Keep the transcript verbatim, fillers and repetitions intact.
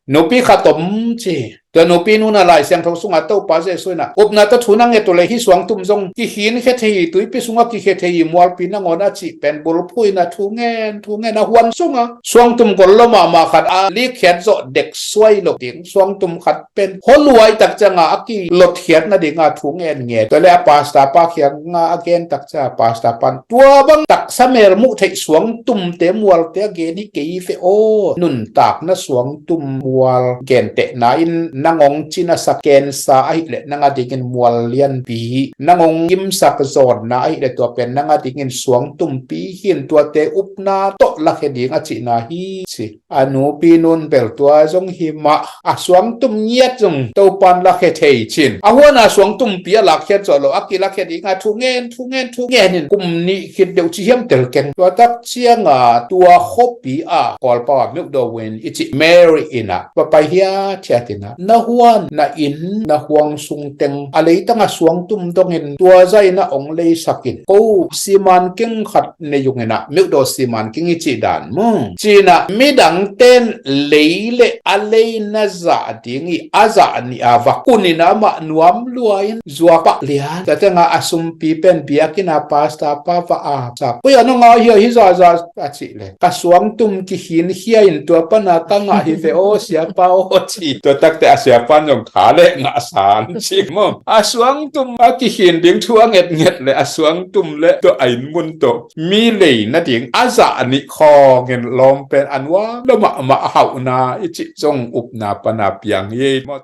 Nupi khat om ci. Tua nupi nu in ah Lai Siangtho sungah Topa Jesu in ah upna tawh thu na nget uh leh hih suangtum zong kikhin khia thei hi, tuipi sungah kikhia thei hi, mualpi nangawn a cih pen bulphuh in ah thu ngen thu ngen a, huan sungah suangtum gol lo mahmah khat a likkhiat zawh dek suai lo ding, suangtum khat pen hua luai tak ciangah a kilotkhiat nadingah thu ngen ngen. Tua leh a pastor pa kiangah a gen tak ciangah pastor pan, tua bang taksa mel muh theih suangtumte mualte a gen hi kei ve aw. Nuntakna suangtum mual gentehna in nang hong cinasak cancer ahih leh nang adingin mual lianpi hi. Nang hong gimsak zawnna ahih leh tua pen nang adingin suangtumpi hi in, tuate upna tawh lakhia ding a cihna hi ci. A nupi nu in bel tua zong hi mah, a suangtum ngiat zong Topa in lakhia thei ci in, a huan a suangtumpi a lakkhiat zawh lo a kilakhia dingah thu ngen thu ngen thu ngen in kum nih khit deuh ci hiam tel keng. Tua tak ciangah tua khuapi ah Kawlpau ah Mukdaw Win i cih Mary inn ah va pai hiathiat in ah, na huan na inn na huang sung teng a leitang a suangtum dongin tua zah in ah hong leisak in, ko siman keng khat nei ung in ah, Mukdaw siman keng i cih dan maw, ci in ah midangte'n lei leh a lei na zah ding hi, a zah nih a va kun in ah amah nuam lua in zuak pah lian. Tua tengah a sumpi pen biakinn ah pastor pa va apsak, ui, a na ngah hi a, hi zahzah a cih leh, ka suangtum kikhin khia in tua pan a ka ngah hi ve aw siapa aw ci. Tua tak teh a siapa in zong tha leh ngah san ci maw. A suangtum a kikhin ding thu a ngetnget leh a suangtum leh tua a inn mun tawh mi lei nading a zah nih khawng in lawm pen a nuam lo mahmah, a hauhna i cih zong upna pan a piang hi maw.